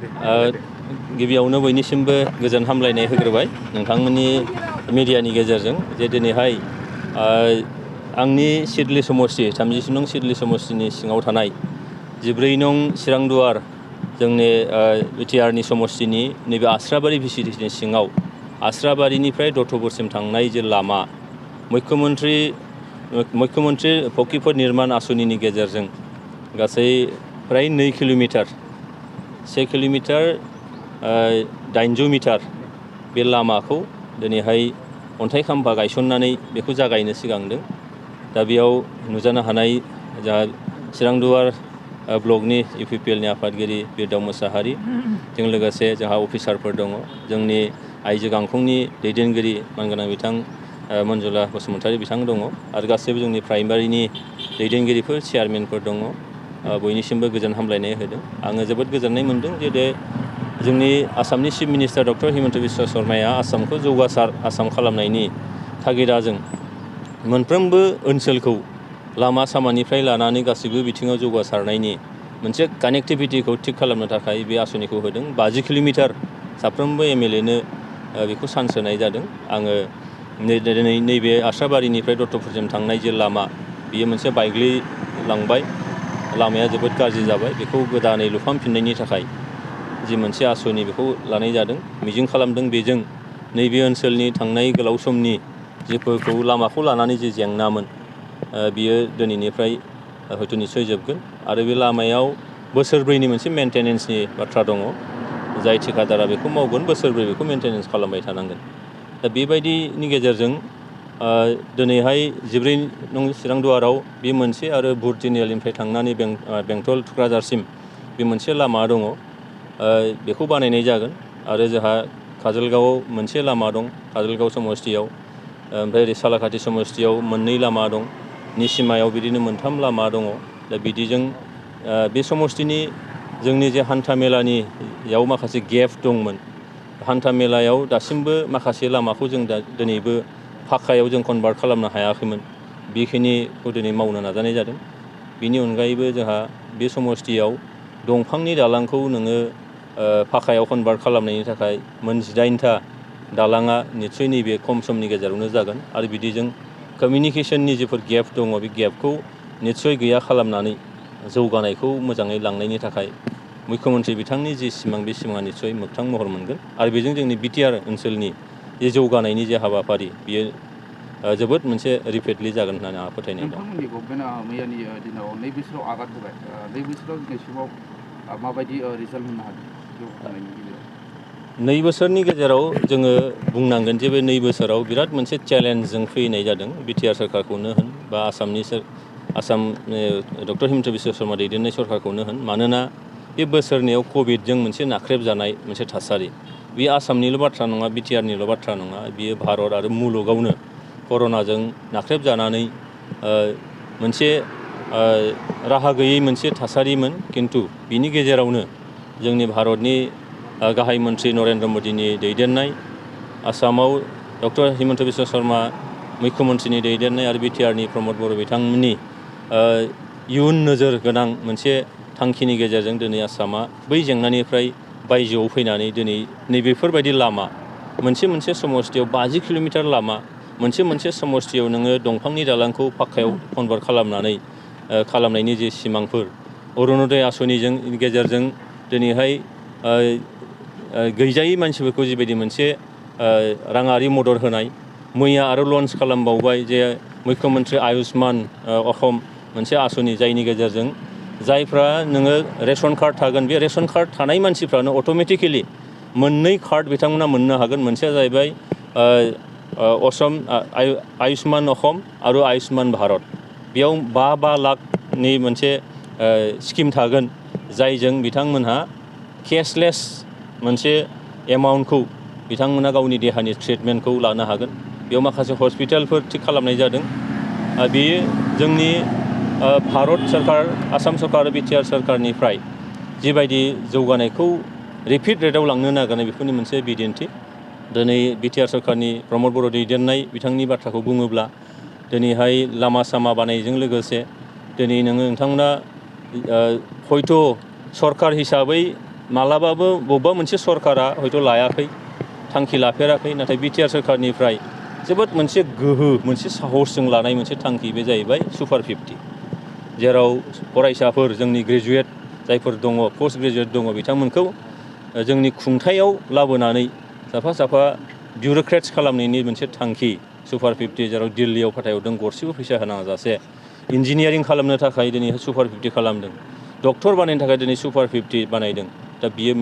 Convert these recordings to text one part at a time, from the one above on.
गिबियावनो बयनिसिमबो गोजोन हामलायनाय होग्रोबाय नोंथांमोननि मिडियानि गेजेरजों जे दिनैहाय आंनि सिडली समष्टि 30 नं सिडली समष्टिनि सिङाव थानाय 14 नं चिरांदुवार जोंनि बिटिआरनि समष्टिनि नैबे आस्राबारि भिसिडिसिनि सिङाव आस्राबारिनिफ्राय दत्तपुरसिम थांनाय जे लामा मुख्यमन्त्री फकिफोर निर्माण आसनिनि गेजेरजों गासै फ्राय 2 किल'मिटार 1 किल'मिटार 800 मिटार बे लामाखौ दिनैहाय अन्थाइ खाम्फा गायसननानै बेखौ जागायनो सिगांदों। दा बेयाव नुजानो हानाय जा चिरांदुवार ब्लकनि इउपिपिएलनि आफादगिरि बिरदाव मोसाहारि जों लोगोसे जोंहा अफिसारफोर दङ, जोंनि आइजो गांखंनि दैदेनगिरि मानगोनां बिथां मनजुला बसुमतारी बिथां दङ आरो गासैबो जोंनि प्राइमारिनि दैदेनगिरिफोर चेयारमेनफोर दङ। बयनिसिमबो गोजोन हामलायनाय होदों। आङो जोबोद गोजोननाय मोनदों जे जोंनि आसामनि chief minister doctor Himanta Biswa शर्माया आसामखौ जौगासार आसाम खालामनायनि थागिदाजों मोनफ्रोमबो ओनसोलखौ लामा सामानिफ्राय लानानै गासैबो बिथिङाव जौगासारनायनि मोनसे कानेक्टिभिटिखौ थिक खालामनो थाखाय बे आसनिखौ होदों। 50 किल'मिटार साफ्रोमबो एमएलएनो बेखौ चान्स होनाय जादों। आङो दिनै नैबे आस्राबारिनिफ्राय दत्तपुरसिम थांनाय जे लामा बियो मोनसे बायग्लिलांबाय, लामाया जोबोद गाज्रि जाबाय। बेखौ गोदानै लुफामफिननायनि थाखाय जि मोनसे आसनि बेखौ लानाय जादों। मिजिं खालामदों बेजों नैबे ओनसोलनि थांनाय गोलाव समनि जिफोरखौ लामाखौ लानानै जे जेंनामोन बियो दिनैनिफ्राय हयथ' निस्सय जोबगोन। आरो बे लामायाव बोसोरब्रैनि मोनसे मेनटेनेन्सनि बाथ्रा दङ। जाय थिकादारा बेखौ मावगोन बोसोरब्रै बेखौ मेनटेनेन्स खालामबाय थानांगोन। दा बेबायदिनि गेजेरजों दिनैहाय 14 नं चिरांदुवाराव बे मोनसे आरो बुर तिनिआलिनिफ्राय थांनानै बेंटल थुक्राझारसिम बे मोनसे लामा दङ, बेखौ बानायनाय जागोन। आरो जोंहा काजलगावआव मोनसे लामा दं, काजलगाव समष्टियाव। ओमफ्राय ओरै सालाकाथि समष्टियाव 2 लामा दं, निसिमायाव बिदिनो 3 लामा दङ। दा बिदिजों बे समष्टिनि जोंनि जे हान्था मेलानियाव माखासे गेप दंमोन, हान्था मेलायाव दासिमबो माखासे लामाखौ जों दिनैबो फाक्कायाव जों कनभार्ट खालामनो हायाखैमोन। बेखिनिखौ दिनै मावनो नाजानाय जादों। बेनि अनगायैबो जोंहा बे समष्टियाव दंफांनि दालांखौ नोङो फाक्कायाव कनभार्ट खालामनायनि थाखाय 18टा दालाङा निस्सय नैबे खम समनि गेजेरावनो जागोन। आरो बिदिजों कमिउनिकेसननि जिफोर गेप दङ बे गेपखौ निस्सय गैया खालामनानै जौगानायखौ मोजाङै लांनायनि थाखाय मुख्यमन्त्री बिथांनि जि सिमां बे सिमाङा निस्सय मोगथां महर मोनगोन। आरो बेजों जोंनि बिटिआर ओनसोलनि जे जौगानायनि जे हाबाफारि बियो जोबोद मोनसे रिपिडलि जागोन होननानै आंहा फोथायनाय दं। नोंथांमोननि गभर्नमेन्टआ मैयानि दिनाव 2 बोसोराव आगान होबाय। 2 बोसोराव दिनैसिमाव माबायदि रिजाल्ट मोननो हादों जौगानायनि गेजेराव? 2 बोसोरनि गेजेराव जोङो बुंनांगोन जे बे 2 बोसोराव बिराद मोनसे चेलेन्जजों फैनाय जादों। बिटिआर सरकारखौनो होन बा आसाम डक्टर हिमन्त बिश्व शर्मा दैदेननाय सरकारखौनो होन। मानोना बे बोसोरनैयाव कभिडजों मोनसे नाख्रेबजानाय मोनसे थासारि। बे आसामनिल' बाथ्रा नङा, बिटिआरनिल' बाथ्रा नङा, बियो भारत आरो मुलुगावनो कर'नाजों नाख्रेबजानानै मोनसे राहा गैयै मोनसे थासारिमोन। खिन्थु बिनि गेजेरावनो जोंनि भारतनि गाहाय मन्त्रि नरेन्द्र मदिनि दैदेननाय, आसामाव डक्टर हिमन्त बिश्व शर्मा मुख्यमन्त्रिनि दैदेननाय आरो बिटिआरनि प्रमद बर' बिथांमोननि इयुन नोजोर गोनां मोनसे थांखिनि गेजेरजों दिनै आसामा बै जेंनानिफ्राय बायजोआव फैनानै दिनै नैबेफोरबायदि लामा मोनसे समष्टियाव 50 किल'मिटार लामा, मोनसे समष्टियाव नोङो दंफांनि दालांखौ फाक्कायाव कनभार्ट खालामनायनि जे सिमांफोर, अरुण'दय आसनिजों गेजेरजों दिनैहाय गैजायै मानसिफोरखौ जिबायदि मोनसे राङारि मदद होनाय, मैया आरो लन्च खालामबावबाय जे मुख्यमन्त्री आयुष्मान अहम मोनसे आसनि, जायनि गेजेरजों जायफ्रा नोङो रेशन कार्ड थागोन बे रेशन कार्ड थानाय मानसिफ्रानो अट'मेटिकेलि 2 कार्ड बिथांमोना मोननो हागोन। मोनसेया जाहैबाय आयुष्मान अहम आरो आयुष्मान भारत। बेयाव 5 लाखनि मोनसे स्किम थागोन, जायजों बिथांमोनहा केसलेस मोनसे एमाउन्टखौ बिथांमोना गावनि देहानि ट्रिटमेन्टखौ लानो हागोन। बेयाव माखासे हस्पिटालफोर थिक खालामनाय जादों। बेयो जोंनि भारत सरकार, आसाम सरकार आरो बिटिआर सरकारनिफ्राय जिबायदि जौगानायखौ रिपिड रेटआव लांनो नागिरनाय बेफोरनि मोनसे बिदिन्थि। दिनै बिटिआर सरकारनि प्रमद बर' दैदेननाय बिथांनि बाथ्राखौ बुङोब्ला दिनैहाय लामा सामा बानायजों लोगोसे दिनै नोंथांमोना हयथ' सरकार हिसाबै मालाबाबो बबेबा मोनसे सरकारा हयथ' लायाखै थांखि लाफेराखै नाथाय बिटिआर सोरखारनिफ्राय जोबोद मोनसे गोहो मोनसे साहसजों लानाय मोनसे थांखि बे जाहैबाय सुपार 50 जेराव फरायसाफोर जोंनि ग्रेजुवेट जायफोर दङ पोस्ट ग्रेजुवेट दङ बिथांमोनखौ जोंनि खुंथायाव लाबोनानै साफा बिउरोक्रेट्स खालामनायनि मोनसे थांखि सुपार 50 जेराव दिल्लीयाव फाथायहरदों गरसेबो फैसा होनाङा जासे इन्जिनियारिं खालामनो थाखाय दिनै सुपार 50 खालामदों डक्टर बानायनो थाखाय दिनै सुपार 50 बानायदों दा बियो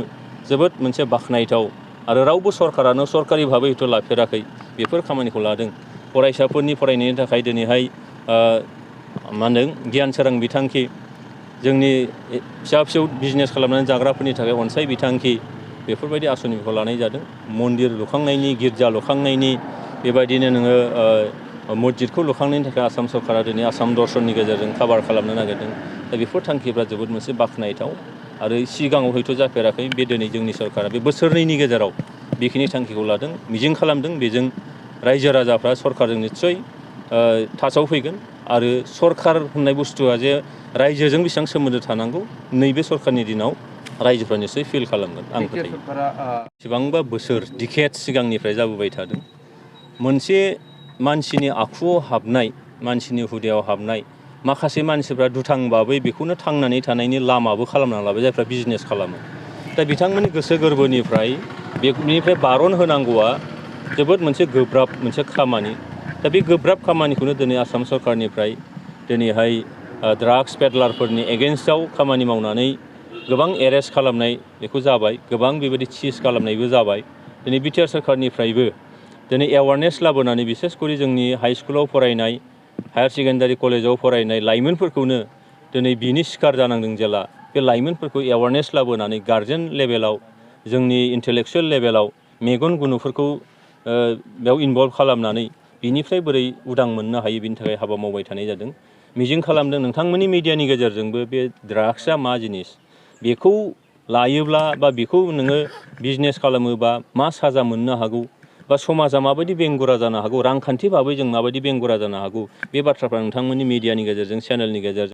जोबोद मोनसे बाख्नायथाव आरो रावबो सरकारानो सरकारि भाबै हयथ' लाफेराखै बेफोर खामानिखौ लादों फरायसाफोरनि फरायनायनि थाखाय दिनैहाय मा होनदों गियान सोरां बिथांखि जोंनि फिसा बिजनेस खालामनानै जाग्राफोरनि थाखाय अनसाय बिथांखि बेफोरबायदि आसनिखौ लानाय जादों मन्दिर लुखांनायनि गिर्जा लुखांनायनि बेबायदिनो नोङो मस्जिदखौ लुखांनायनि थाखाय आसाम सरकारा दिनै आसाम दर्शननि गेजेरजों काभार खालामनो नागिरदों दा बेफोर थांखिफ्रा जोबोद मोनसे बाख्नायथाव आरो सिगाङाव हयथ' जाफेराखै बे दिनै जोंनि सरकारा बे बोसोरनैनि गेजेराव बेखिनि थांखिखौ लादों मिजिं खालामदों बेजों रायजो राजाफ्रा सरकारजों निस्सय टाचाव फैगोन आरो सरकार होननाय बुस्थुआ जे रायजोजों बेसेबां सोमोन्दो थानांगौ नैबे सरकारनि दिनाव रायजोफ्रा निस्सय फिल खालामगोन आं फोथायो बेसेबांबा बोसोर डिकेड सिगांनिफ्राय जाबोबाय थादों मोनसे मानसिनि आखुआव हाबनाय मानसिनि हुदायाव हाबनाय माखासे मानसिफ्रा दुथांबाबै बेखौनो थांनानै थानायनि लामाबो खालामना लाबाय जायफ्रा बिजनेस खालामो दा बिथांमोननि गोसो गोरबोनिफ्राय बेनिफ्राय बारन होनांगौआ जोबोद मोनसे गोब्राब मोनसे खामानि दा बे गोब्राब खामानिखौनो दिनै आसाम सरकारनिफ्राय दिनैहाय ड्राग्स पेडलारफोरनि एगेन्स्टआव खामानि मावनानै गोबां एरेस्ट खालामनाय बेखौ जाबाय गोबां बेबायदि सिज खालामनायबो जाबाय दिनै बिटिआर सोरखारनिफ्रायबो दिनै एवारनेस लाबोनानै बिसेसकरि जोंनि हाइ स्कुलाव फरायनाय हायार सेकेन्डारि कलेजाव फरायनाय लाइमोनफोरखौनो दिनै बिनि शिकार जानांदों जेला बे लाइमोनफोरखौ एवारनेस लाबोनानै गार्जेन लेभेलाव जोंनि इन्टेलेक्सुयेल लेभेलाव मेगन गुनुफोरखौ बेयाव इनभल्भ खालामनानै बिनिफ्राय बोरै उदां मोननो हायो बिनि थाखाय हाबा मावबाय थानाय जादों मिजिं खालामदों नोंथांमोननि मिडियानि गेजेरजोंबो बे ड्राग्सआ मा जिनिस बेखौ लायोब्ला बा बेखौ नोङो बिजनेस खालामोबा मा साजा मोननो हागौ बा समाजा माबायदि बेंगुरा जानो हागौ रांखान्थि भाबै जों माबायदि बेंगुरा जानो हागौ बे बाथ्राफ्रा नोंथांमोननि मिडियानि गेजेरजों चेनेलनि गेजेरजों